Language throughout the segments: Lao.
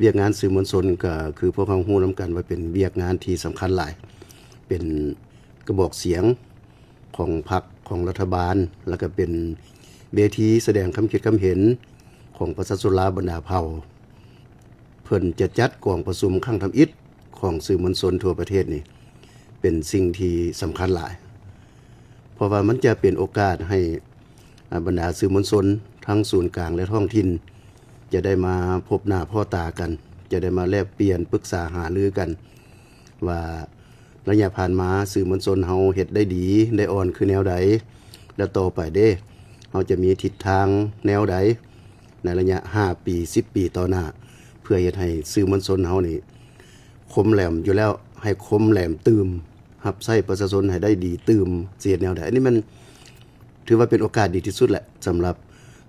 ວຽກງານສື່ມວນຊົນກໍຄືພວກເຮົາຮູ້ນຳກັນວ່າເປັນວຽກງານທີ່ສຳຄັນຫຼາຍ, ເປັນກະບອກສຽງຂອງພັກ, ຂອງລັດຖະບານ, ແລ້ວກໍເປັນເວທີສະແດງຄຳຄິດຄຳເຫັນຂອງປະຊາຊົນລາວບັນດາເຜົ່າ. ເພິ່ນຈະຈັດກອງປະຊຸມຄັ້ງທຳອິດຂອງສື່ມວນຊົນທົ່ວປະເທດນີ້ ເປັນສິ່ງທີ່ສຳຄັນຫຼາຍ, ເພາະວ່າມັນຈະເປັນໂອກາດໃຫ້ ອາ ບັນດາສື່ມວນຊົນທັງສູນກາງ ແລະ ທ້ອງຖິ່ນ ຈະໄດ້ມາພົບໜ້າພໍ້ຕາກັນ, ຈະໄດ້ມາແລກປ່ຽນປຶກສາຫາລືກັນ ວ່າໄລຍະຜ່ານມາສື່ມວນຊົນເຮົາເຮັດໄດ້ດີໄດ້ອ່ອນຄືແນວໃດ ແລະ ຕໍ່ໄປເດ້ ເຮົາຈະມີທິດທາງແນວໃດໃນໄລຍະຫ້າປີ ສິບປີຕໍ່ໜ້າ ເພື່ອເຮັດໃຫ້ສື່ມວນຊົນເຮົານີ້ຄົມແຫຼມຢູ່ແລ້ວ ໃຫ້ຄົມແຫຼມຕື່ມ ຮັບໃຊ້ປະຊາຊົນໃຫ້ໄດ້ດີຕື່ມ ຊິເຮັດແນວໃດ? ອັນນີ້ມັນຖືວ່າເປັນໂອກາດດີທີ່ສຸດແຫຼະ ສຳລັບ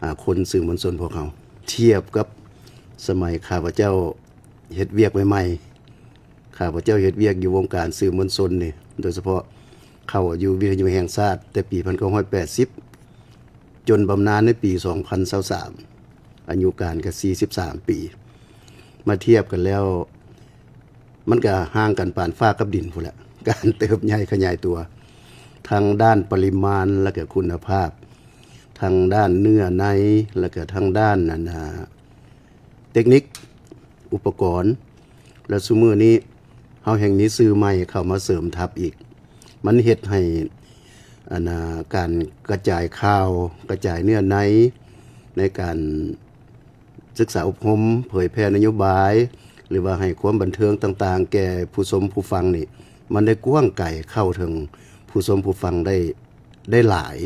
ອາ ຄົນສື່ມວນຊົນພວກເຮົາ. ທຽບກັບສະໄໝຂ້າພະເຈົ້າເຮັດວຽກໃໝ່ໆ, ຂ້າພະເຈົ້າເຮັດວຽກຢູ່ວົງການສື່ມວນຊົນນີ້ ໂດຍສະເພາະເຂົ້າຢູ່ວິທະຍຸແຫ່ງຊາດແຕ່ປີພັນເກົ້າຮ້ອຍແປດສິບ ຈົນບຳນານໃນປີສອງພັນຊາວສາມ ອາຍຸການກໍສີ່ສິບສາມປີ. ມາທຽບກັນແລ້ວ ມັນກະຫ່າງກັນປານຟ້າກັບດິນພຸ້ນແຫຼະ ການເຕີບໃຫຍ່ຂະຫຍາຍຕົວ ທັງດ້ານປະລິມານ ແລະກະຄຸນນະພາບ, ທັງດ້ານເນື້ອໃນ ແລະກະທັງດ້ານ ອັນ ອາ ເຕັກນິກ ອຸປະກອນ ແລະ ຊຸມື້ນີ້ເຮົາແຮ່ງມີສື່ໃໝ່ເຂົ້າມາເສີມທັບອີກ. ມັນເຮັດໃຫ້ ອັນ ອາ ການກະຈາຍຂ່າວ ກະຈາຍເນື້ອໃນ ໃນການ ສຶກສາອົບຮົມ, ເຜີຍແຜ່ນະໂຍບາຍ ຫຼືວ່າໃຫ້ຄວາມບັນເທີງຕ່າງໆ ແກ່ຜູ້ຊົມຜູ້ຟັງນີ້ ມັນໄດ້ກວ້າງໄກເຂົ້າເຖິງຜູ້ຊົມຜູ້ຟັງໄດ້ ໄດ້ຫຼາຍ,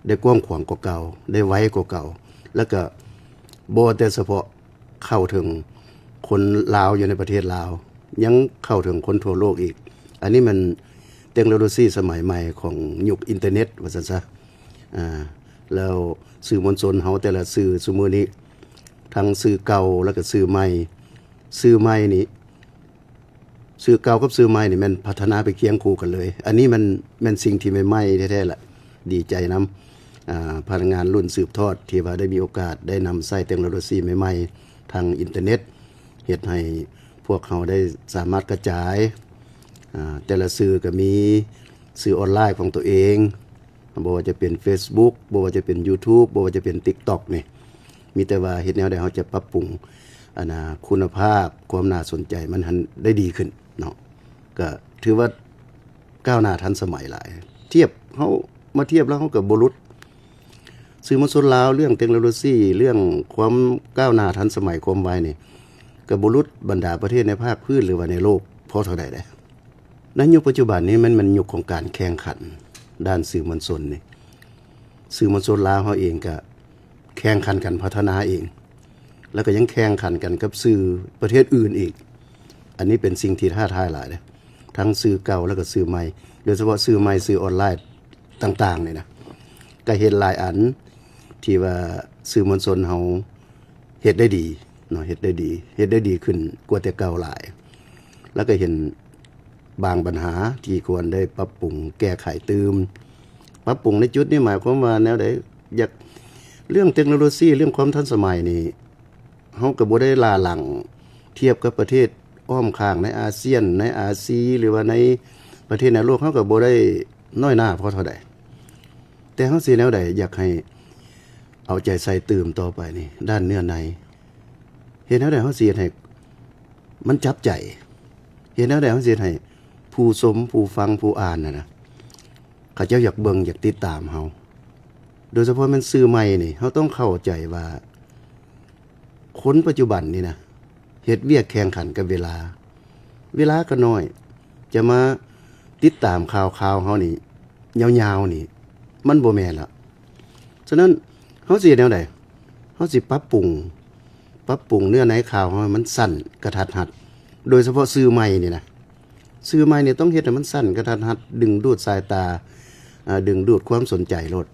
ໄດ້ກວ້າງຂວາງກວ່າເກົ່າ, ໄດ້ໄວກວ່າເກົ່າ, ແລ້ວກະບໍ່ແຕ່ສະເພາະເຂົ້າເຖິງຄົນລາວຢູ່ໃນປະເທດລາວ, ຍັງເຂົ້າເຖິງຄົນທົ່ວໂລກອີກ. ອັນນີ້ມັນເຕັກໂນໂລຊີສະໄໝໃໝ່ຂອງຍຸກອິນເຕີເນັດວ່າຊັ້ນຊະ. ອາ ແລ້ວສື່ມວນຊົນເຮົາແຕ່ລະສື່ຊຸມື້ນີ້ ທັງສື່ເກົ່າ ແລ້ວກໍສື່ໃໝ່, ສື່ໃໝ່ນີ້ ສື່ເກົ່າກັບສື່ໃໝ່ນີ້ແມ່ນພັດທະນາໄປຄຽງຄູ່ກັນເລີຍ. ອັນນີ້ມັນແມ່ນສິ່ງທີ່ໃໝ່ໆແທ້ໆລະ, ດີໃຈນຳ ອາ ພະນັກງານລຸ້ນສືບທອດທີ່ວ່າໄດ້ມີໂອກາດໄດ້ນຳໃຊ້ເຕັກໂນໂລຊີໃໝ່ໆ ທາງອິນເຕີເນັດ ເຮັດໃຫ້ພວກເຮົາໄດ້ສາມາດກະຈາຍ ອາ ແຕ່ລະສື່ກໍມີສື່ອອນລາຍຂອງຕົວເອງ, ບໍ່ວ່າຈະເປັນເຟສບຸກ, ບໍ່ວ່າຈະເປັນຢູທູບ, ບໍ່ວ່າຈະເປັນຕິກຕັອກນີ້ ມີແຕ່ວ່າເຮັດແນວໃດເຮົາຈະປັບປຸງ ອັນນາ ຄຸນນະພາບ ຄວາມໜ້າສົນໃຈມັນຫັ້ນໄດ້ດີຂຶ້ນເນາະ. ກະຖືວ່າກ້າວໜ້າທັນສະໄໝຫຼາຍ. ທຽບ ເຮົາມາທຽບແລ້ວເຮົາກໍບໍ່ຫຼຸດ. ສື່ມວນຊົນລາວ ເລື່ອງເຕັກໂນໂລຊີ ເລື່ອງຄວາມກ້າວໜ້າທັນສະໄໝ ຄວາມໄວນີ້ ກໍບໍ່ຫຼຸດບັນດາປະເທດໃນພາກພື້ນ ຫຼືວ່າໃນໂລກພໍເທົ່າໃດເດ້. ໃນຍຸກປັດຈຸບັນນີ້ ມັນແມ່ນຍຸກຂອງການແຂ່ງຂັນດ້ານສື່ມວນຊົນນີ້. ສື່ມວນຊົນລາວເຮົາເອງກະແຂ່ງຂັນກັນພັດທະນາເອງ ແລ້ວກະຍັງແຂ່ງຂັນກັນກັບສື່ປະເທດອື່ນອີກ. ອັນນີ້ເປັນສິ່ງທີ່ທ້າທາຍຫຼາຍເດ້, ທັງສື່ເກົ່າ ແລ້ວກະສື່ໃໝ່, ໂດຍສະເພາະສື່ໃໝ່ ສື່ອອນລາຍຕ່າງໆນີ້ນະ, ກະເຫັນຫຼາຍອັນທີ່ວ່າສື່ມວນຊົນເຮົາ ເຮັດໄດ້ດີເນາະ, ເຮັດໄດ້ດີ ເຮັດໄດ້ດີຂຶ້ນກວ່າແຕ່ເກົ່າຫຼາຍ. ແລ້ວກໍເຫັນບາງບັນຫາທີ່ຄວນໄດ້ປັບປຸງແກ້ໄຂຕື່ມ. ປັບປຸງໃນຈຸດນີ້ໝາຍຄວາມວ່າແນວໃດ? ຢາກ ເລື່ອງເຕັກໂນໂລຊີ ເລື່ອງຄວາມທັນສະໄໝນີ້ ເຮົາກໍບໍ່ໄດ້ລ້າຫຼັງທຽບກັບປະເທດອ້ອມຂ້າງໃນອາຊຽນ, ໃນອາຊີ ຫຼືວ່າໃນປະເທດໃນໂລກ, ເຮົາກໍບໍ່ໄດ້ນ້ອຍໜ້າພໍເທົ່າໃດ. ແຕ່ເຮົາຊິແນວໃດ? ຢາກໃຫ້ ເອົາໃຈໃສ່ຕື່ມຕໍ່ໄປນີ້ ດ້ານເນື້ອໃນ. ເຮັດແນວໃດເຮົາຊິເຮັດໃຫ້ມັນຈັບໃຈ? ເຮັດແນວໃດເຮົາຊິເຮັດໃຫ້ຜູ້ຊົມ ຜູ້ຟັງ ຜູ້ອ່ານຫັ້ນນະ ເຂົາເຈົ້າຢາກເບິ່ງ ຢາກຕິດຕາມເຮົາ? ໂດຍສະເພາະແມ່ນສື່ໃໝ່ນີ້ ເຮົາຕ້ອງເຂົ້າໃຈວ່າ ຄົນປັດຈຸບັນນີ້ນະ ເຮັດວຽກແຂ່ງຂັນກັບເວລາ, ເວລາກໍໜ້ອຍ, ຈະມາຕິດຕາມຂ່າວຄາວເຮົານີ້ຍາວໆນີ້ ມັນບໍ່ແມ່ນລະ. ສະນັ້ນ ເຮົາຊິເຮັດແນວໃດ? ເຮົາຊິປັບປຸງ ປັບປຸງເນື້ອໃນຂ່າວເຮົາໃຫ້ມັນສັ້ນ ກະທັດຮັດ, ໂດຍສະເພາະສື່ໃໝ່ນີ້ນະ, ສື່ໃໝ່ນີ້ຕ້ອງເຮັດໃຫ້ມັນສັ້ນ ກະທັດຮັດ, ດຶງດູດສາຍຕາ, ອາ, ດຶງດູດຄວາມສົນໃຈໂລດ.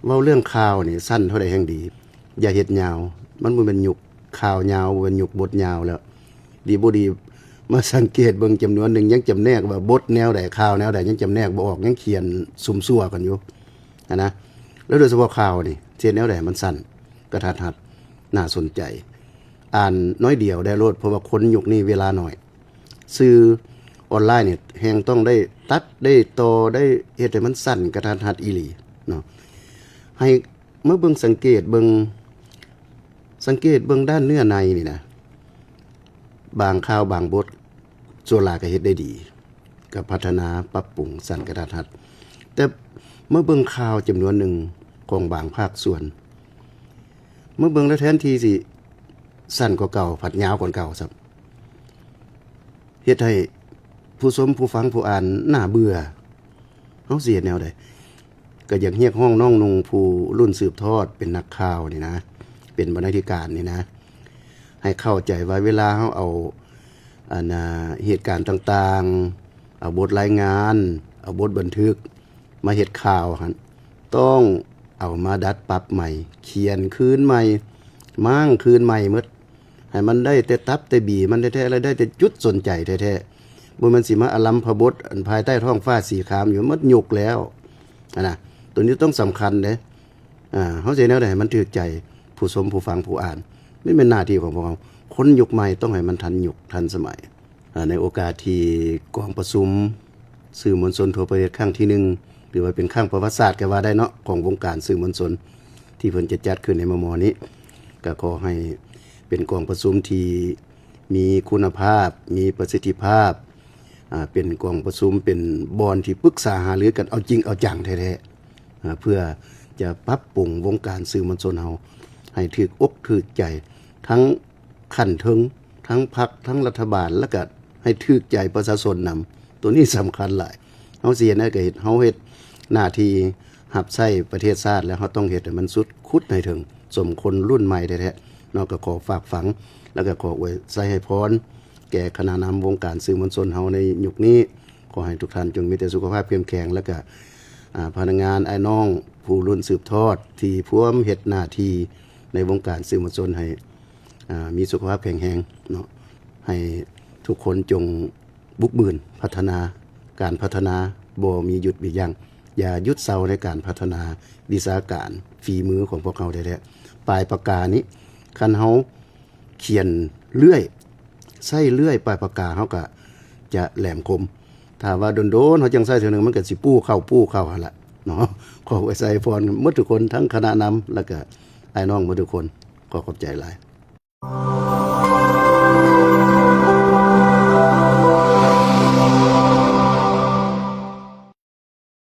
ເວົ້າເລື່ອງຂ່າວນີ້ ສັ້ນເທົ່າໃດແຮ່ງດີ, ຢ່າເຮັດຍາວ. ມັນບໍ່ແມ່ນຍຸກຂ່າວຍາວ, ບໍ່ແມ່ນຍຸກບົດຍາວແລ້ວ. ດີບໍ່ດີ ມາສັງເກດເບິ່ງຈຳນວນໜຶ່ງ ຍັງຈຳແນກວ່າບົດແນວໃດ, ຂ່າວແນວໃດ ຍັງຈຳແນກບໍ່ອອກ, ຍັງຂຽນສຸ່ມຊົ່ວກັນຢູ່ຫັ້ນນະ. ແລ້ວໂດຍສະເພາະຂ່າວນີ້ ຊິເຮັດແນວໃດໃຫ້ມັນສັ້ນ, ກະທັດຮັດ, ໜ້າສົນໃຈ. ອ່ານໜ້ອຍດຽວໄດ້ໂລດ ເພາະວ່າຄົນຍຸກນີ້ເວລາໜ້ອຍ. ສື່ອອນລາຍນີ້ແຮ່ງຕ້ອງໄດ້ຕັດ ໄດ້ຕໍ່ ໄດ້ເຮັດໃຫ້ມັນສັ້ນກະທັດຮັດອີ່ຫຼີເນາະ. ໃຫ້ມາເບິ່ງ ສັງເກດເບິ່ງ ສັງເກດເບິ່ງດ້ານເນື້ອໃນນີ້ນະ ບາງຂ່າວບາງບົດ ສ່ວນຫຼາຍກໍເຮັດໄດ້ດີ ກໍພັດທະນາປັບປຸງ ສັ້ນກະທັດຮັດ. ແຕ່ມາເບິ່ງຂ່າວຈຳນວນໜຶ່ງຂອງບາງພາກສ່ວນ ມາເບິ່ງແລ້ວແທນທີ່ຊິສັ້ນກວ່າເກົ່າ ພັດຍາວກວ່າເກົ່າຊ້ຳ ເຮັດໃຫ້ຜູ້ຊົມ ຜູ້ຟັງ ຜູ້ອ່ານໜ້າເບື່ອ. ເຮົາຊິເຮັດແນວໃດ? ກໍຢາກຮຽກຮ້ອງນ້ອງນຸ່ງ ຜູ້ລຸ້ນສືບທອດ ເປັນນັກຂ່າວນີ້ນະ ເປັນບັນນາທິການນີ້ນະ ໃຫ້ເຂົ້າໃຈວ່າເວລາເຮົາເອົາ ອັນນ່າ ເຫດການຕ່າງໆ ເອົາບົດລາຍງານ ເອົາບົດບັນທຶກມາເຮັດຂ່າວຫັ້ນ ຕ້ອງເອົາມາດັດປັບໃໝ່ ຂຽນຄືນໃໝ່ ມ້າງຄືນໃໝ່ໝົດ ໃຫ້ມັນໄດ້ແຕ່ຕັບແຕ່ບີມັນແທ້ໆ ແລະ ໄດ້ແຕ່ຈຸດສົນໃຈແທ້ໆ. ບໍ່ແມ່ນຊິມາອາລັມພະບົດ ອັນພາຍໃຕ້ທ້ອງຟ້າສີຄາມຢູ່ ໝົດຍຸກແລ້ວຫັ້ນນະ. ໂຕນີ້ຕ້ອງສຳຄັນເດ້. ອາ ເຮົາຊິເຮັດແນວໃດໃຫ້ມັນຖືກໃຈຜູ້ຊົມ ຜູ້ຟັງ ຜູ້ອ່ານ? ນີ້ແມ່ນໜ້າທີ່ຂອງພວກເຮົາ. ຄົນຍຸກໃໝ່ຕ້ອງໃຫ້ມັນທັນຍຸກທັນສະໄໝ. ອາ ໃນໂອກາດທີ່ກອງປະຊຸມສື່ມວນຊົນທົ່ວປະເທດຄັ້ງທີໜຶ່ງ ຫຼືວ່າເປັນຄັ້ງປະຫວັດສາດກໍວ່າໄດ້ເນາະ ຂອງວົງການສື່ມວນຊົນ ທີ່ເພິ່ນຈະຈັດຂຶ້ນໃນມໍ່ໆນີ້ ກໍຂໍໃຫ້ເປັນກອງປະຊຸມທີ່ມີຄຸນນະພາບ ມີປະສິດທິພາບ ອາ ເປັນກອງປະຊຸມ ເປັນບ່ອນທີ່ປຶກສາຫາລືກັນເອົາຈິງເອົາຈັງແທ້ໆ ອາ ເພື່ອຈະປັບປຸງວົງການສື່ມວນຊົນເຮົາໃຫ້ຖືກອົກຖືກໃຈ ທັງຂັ້ນເທິງ ທັງພັກ ທັງລັດຖະບານ ແລ້ວກະໃຫ້ຖືກໃຈປະຊາຊົນນຳ. ໂຕນີ້ສຳຄັນຫຼາຍ. ເຮົາຊິເຮັດໃດກໍເຮັດ ເຮົາເຮັດໜ້າທີ່ຮັບໃຊ້ປະເທດຊາດແລ້ວ ເຮົາຕ້ອງເຮັດໃຫ້ມັນສຸດຂຸດໃຫ້ເຖິງ ສົມຄົນລຸ້ນໃໝ່ແທ້ໆເນາະ. ກໍຂໍຝາກຝັງ ແລ້ວກໍຂໍອວຍໄຊໃຫ້ພອນແກ່ຄະນະນຳວົງການສື່ມວນຊົນເຮົາໃນຍຸກນີ້. ຂໍໃຫ້ທຸກທ່ານຈົ່ງມີແຕ່ສຸຂະພາບເຂັ້ມແຂງ ແລ້ວກໍ ອາ ພະນັກງານ ອ້າຍນ້ອງ ຜູ້ລຸ້ນສືບທອດ ທີ່ພວມເຮັດໜ້າທີ່ໃນວົງການສື່ມວນຊົນໃຫ້ ອາ ມີສຸຂະພາບແຂງແຮງເນາະ. ໃຫ້ທຸກຄົນຈົ່ງບຸກບືນພັດທະນາ, ການພັດທະນາບໍ່ມີຢຸດມີຢັ້ງ. ຢ່າຢຸດເຊົາໃນການພັດທະນາວິຊາການ, ຝີມືຂອງພວກເຮົາແທ້ໆ. ປາຍປາກການີ້ ຄັນເຮົາຂຽນເລື້ອຍ, ໃຊ້ເລື້ອຍ, ປາຍປາກກາເຮົາກະຈະແຫຼມຄົມ. ຖ້າວ່າດົນໆ ເຮົາຈັ່ງໃຊ້ເທື່ອໜຶ່ງ, ມັນກະຊິປູ້ເຂົ້າ, ປູ້ເຂົ້າຫັ້ນລະເນາະ. ຂໍອວຍໄຊໃຫ້ພອນໝົດທຸກຄົນ, ທັງຄະນະນຳ ແລ້ວກະອ້າຍນ້ອງໝົດທຸກຄົນ. ຂໍຂອບໃຈຫຼາຍ.